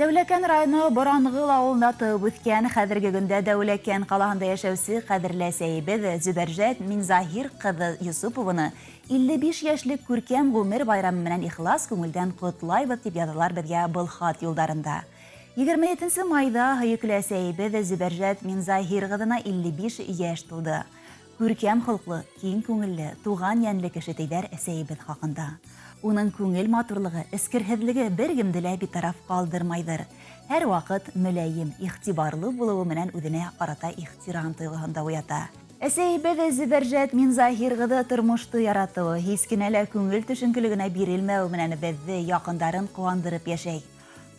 Дәүләкән районы Боранғыл ауылында тыуып үҫкән, хәҙерге көндә Дәүләкән ҡалаһында йәшәүсе ҡәҙерле әсәйебеҙ Зөбәржәт Минзаһир ҡыҙы Йосопованы 55 йәшлек күркәм ғүмер байрамы менән ихлас күңелдән ҡотлайбыҙ, тип яҙалар беҙгә был хат юлдарында. 27 майҙа һөйөклө әсәйебеҙ Зөбәржәт Минзаһир ҡыҙына 55 йәш тулды. Күркәм холҡло, киң күңелле, туған йәнле кеше тейҙәр әсәйебеҙ хаҡында. Уның күңел матурлығы, эскерһеҙлеге бер кемде лә битараф ҡалдырмайҙыр. Һәр ваҡыт мөләйем, иғтибарлы булыуы менән үҙенә ҡарата ихтирам тойғоһон да уята. Әсәйебеҙ Зөбәржәт Минзаһир ҡыҙы тормошто яратыуы, һис кенә лә күңел төшөнкөлөгөнә бирелмәүе менән беҙҙе, яҡындарын ҡыуандырып йәшәй.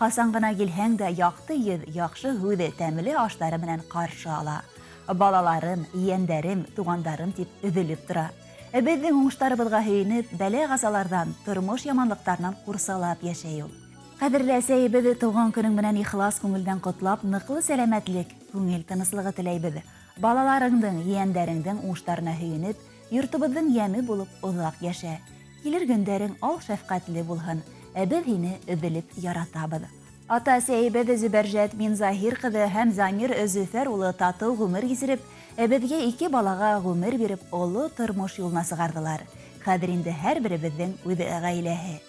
Ҡасан ғына килһәң дә яҡты йөҙ, яҡшы һүҙ, тәмле аштары менән ҡаршы ала. Балаларым, ейәндәрем, туғандарым тип өҙөлөп тора. Беҙҙең уңыштарыбыҙға һөйөнөп, бәлә-ҡазаларҙан, тормош яманлыҡтарынан ҡурсалап йәшәй ул. Ҡәҙерле әсәйебеҙ тыуған көнөң менән ихлас күңелдән ҡотлап, ныҡлы сәләмәтлек, күңел тыныслығы теләйбеҙ. Балаларыңдың, ейәндәреңдең уңыштарына һөйөнөп, йортобоҙҙоң йәме булып оҙаҡ йәшә. Килер көндәрең ал шәфҡәтле булһын, ә беҙ һине өҙөлөп яратабыҙ. Ата әсәйебеҙ Зөбәржәт Минзаһир ҡыҙы һәм Замир Зөфәр улы татыу ғүмер кисереп, беҙгә ике балаға ғүмер биреп, оло тормош юлына сығарҙылар. Хәҙер инде һәр беребеҙҙең үҙ ғаиләһе.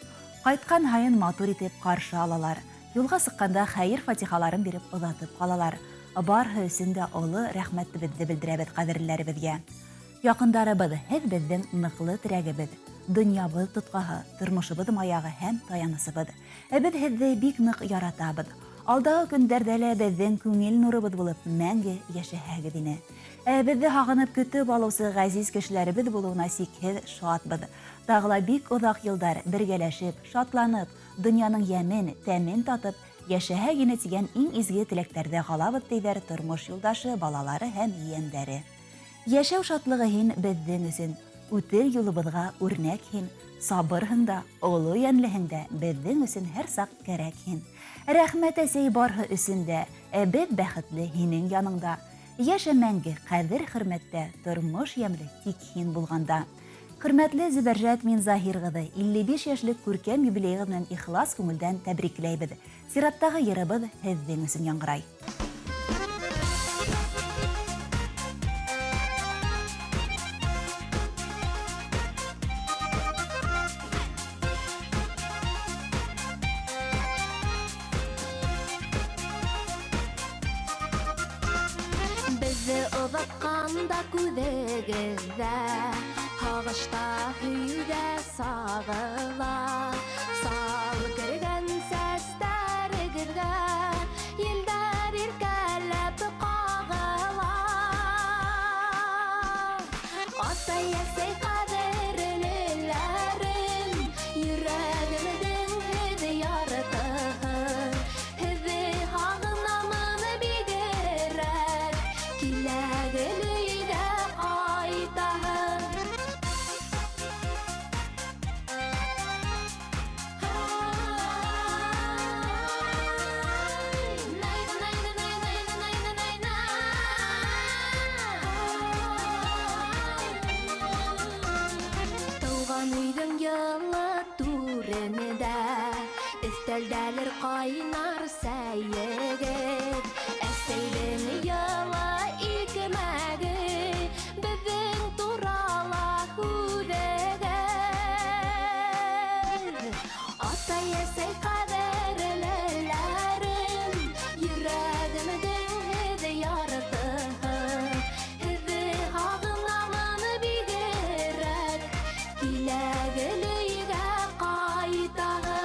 Ҡайтҡан һайын матур итеп ҡаршы алалар. Юлға сыҡҡанда хәйер-фатихаларын биреп оҙатып ҡалалар. Барыһы өсөн дә оло рәхмәтебеҙҙе белдерәбеҙ ҡәҙерлеләребеҙгә. Яҡындарыбыҙ, һеҙ беҙҙең ныҡлы терәгебеҙ, донъябыҙ тотҡаһы, тормошобоҙ маяғы һәм таянысыбыҙ. Беҙ һеҙҙе бик ныҡ яратабыҙ. Алдағы көндәрҙә лә беҙҙең күңел нурыбыҙ булып мәңге йәшәһәгеҙ ине. Беҙҙе һағынып көтөп алыусы ғәзиз кешеләребеҙ булыуына сикһеҙ шатбыҙ. Тағы ла бик оҙаҡ йылдар бергәләшеп, шатланып, донъяның йәмен, тәмен татып, йәшәһәк ине тигән иң изге теләктәрҙе ҡалабыҙ, тейҙәр тормош юлдашы, балалары һәм ейәндәре. Йәшәү шатлығы һин беҙҙең өсөн, үтер юлыбыҙға үрнәк һин, сабырһың да, оло йәнлеһең дә, беҙҙең өсөн һәр саҡ кәрәк һин. Рәхмәт, әсәй, барыһы өсөн дә, беҙ бәхетле һинең яныңда. Йәшә мәңге, ҡәҙер-хөрмәттә, тормош йәмле тик һин булғанда. Хөрмәтле Зөбәржәт Минзаһир ҡыҙы, 55 йәшлек күркәм юбилейығыҙ менән ихлас күңелдән тәбрикләйбеҙ. Сираттағы йырыбыҙ һеҙҙең өсөн яңғырай. Беҙҙе оҙатҡанда күҙегеҙҙә һағышта һөйөүҙә сағыла. Сал кергән сәстәрегеҙгә елдәр иркәләп ҡағыла. Атай, әсәй, ҡәҙерлеләрем, йөрәгемдең һеҙ яртыһы. Һеҙҙе һағынамын бигерәк, киләгеҙ өйгә ҡайтаһы. Тыуған өйҙөң йылы түрендә өҫтәлдәлер ҡайнар сәйегеҙ. Әсәйҙең йылы икмәге беҙҙең турала һүҙегеҙ. Атай, әсәй, ҡәҙерлеләрем, йөрәгемдең һеҙ яртыһы. Һеҙҙе һағынамын бигерәк, киләгеҙ өйгә ҡайтаһы.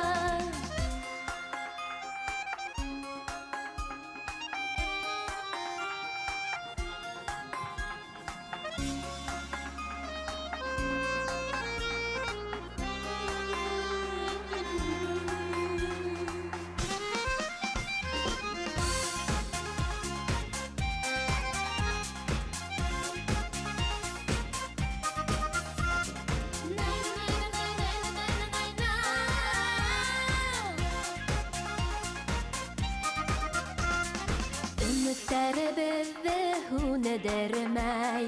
Өмөттәребеҙҙе һүндермәй,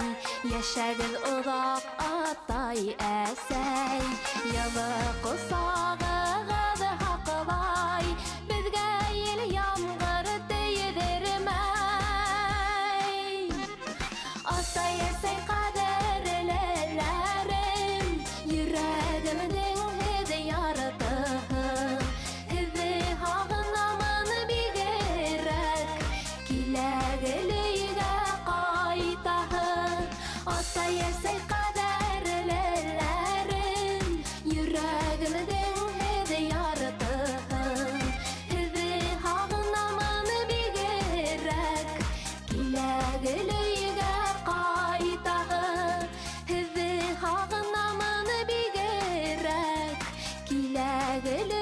йәшәгеҙ оҙаҡ, атай, әсәй. Йылы ҡосағығыҙ һаҡлай, беҙгә ел Йәшәгеҙ.